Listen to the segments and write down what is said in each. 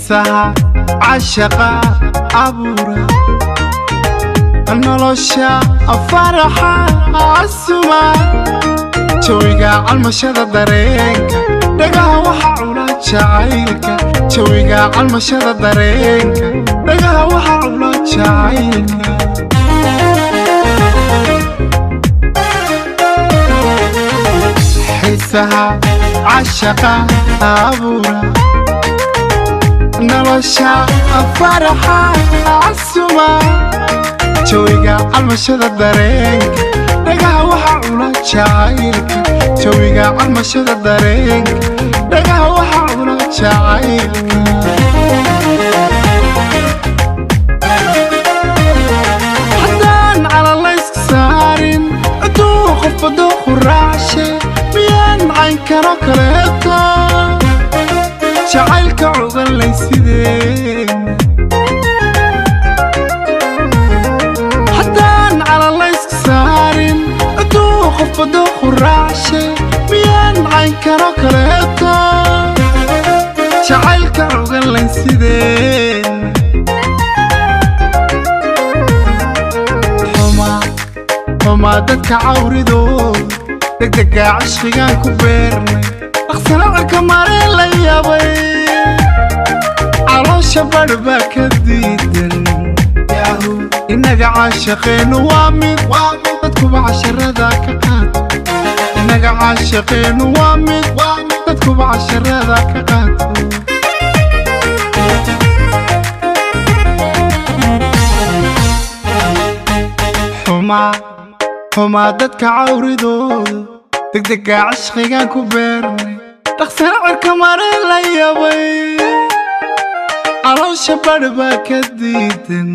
Xiisaha cashaqa abuura, nolosha faraxa casuma, jawiga calmashada dareenka, dhagaha waxa cula jacaylka. Jawiga calmashada dareenka, dhagaha waxa cula jacaylka. Xiisaha cashaqa abuura, nolosha faraxa casuma, jawiga calmashada dareenka, dhagaha waxa cula jacaylka. Jawiga calmashada dareenka, dhagaha waxa cula jacaylka. Haddaan calalayska saarin ciduu qofba dooqu raacshe, miyaan caynkano kaleeto jacaylka cuganlay sideen? Haddaan calalayska saarin ciduu qofba dooqu raacshe, miyaan caynkano kaleeto jacaylka cuganlay sideen? Xumaa dadka cawridood, degdegaa cishqigaan ku beernay, dhaqsana cirka maree la yaabay, caloosha badh baa ka diidan. Innaga caashaqeennu waa mid, dadkuba casharada ka qaato. Innaga caashaqeennu waa mid, dadkuba casharada ka qaato. Xumaa xumaa dadka cawridooda, degdegaa cishqigaan ku beernay, dhaqsana cirka maree la yabay, caloosha badh baa ka diidan.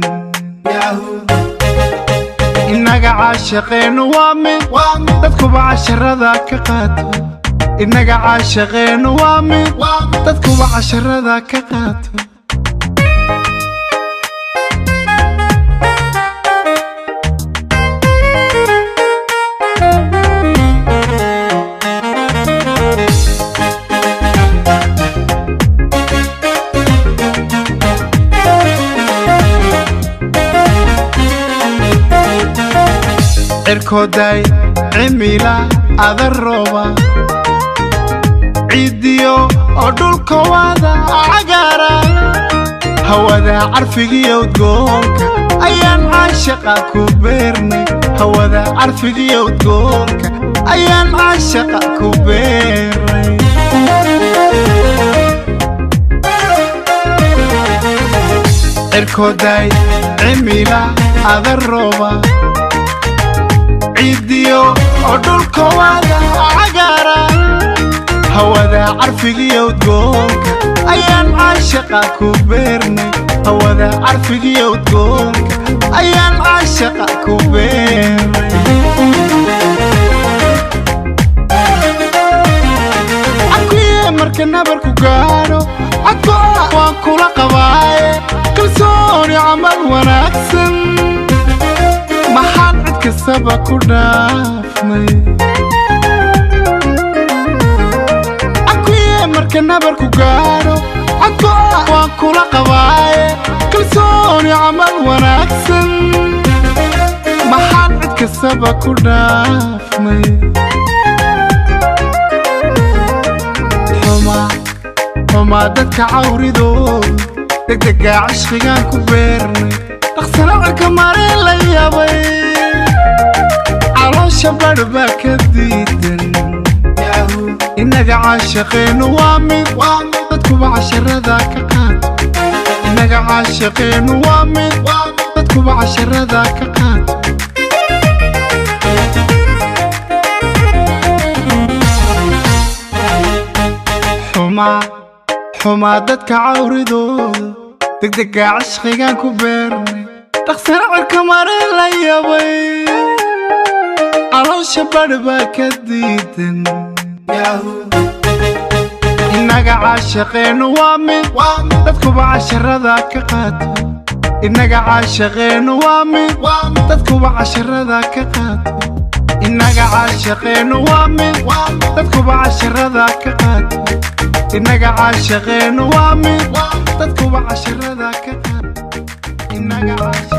Innaga caashaqeennu waa mid, dadkuba casharada ka qaato. Innaga caashaqeennu waa mid, dadkuba casharada ka qaato. Cirkooday cimila ada rooba, ciiddiyo oo dhulka wada cagaara, hawada carfigiyo udgoonka ayaan caashaqa ku beernay. Hawada carfigiyo udgoonka ayaan caashaqa ku beernay. Cirkooday cimila ada rooba, ciiddiyo oo dhulka wada cagaara, hawada carfigiyo udgoonka ayaan caashaqa ku beernay. Hawada carfigiyo udgoonka ayaan caashaqa ku beernay. Cabkiye marka nabarku gaadho, cadgoa waan kula qabaaye, kalsooni camal wanaagsan maxaan cid kastaba ku dhaafnay? Cabkiye marka nabarku gaadho, cadgoa waan kula qabaaye, kalsooni camal wanaagsan maxaan cid kastaba ku dhaafnay? Xumaa dadka cawridooda, degdegaa cishqigaan ku beernay, dhaqsana cirka maree la yaabay, caloosha badh baa ka diidan. Innaga caashaqeennu waa mid, dadkuba casharada ka qaato. Innaga caashaqeennu waa mid, dadkuba casharada ka qaato. Xumaa xumaa dadka cawridooda, degdegaa cishqigaan ku beernay, dhaqsana cirka maree la yabay, caloosha badh baa ka diidan. Innaga caashaqeennu waa mid, dadkuba casharada ka qaato. Innaga caashaqeennu waa mid, dadkuba casharada ka qaato. Innaga caashaqeennu waa mid, dadkuba casharada ka qaato. Innaga caashaqeennu waa mid. Dadkuba casharada ka qaat. Inaga caashaqeenu.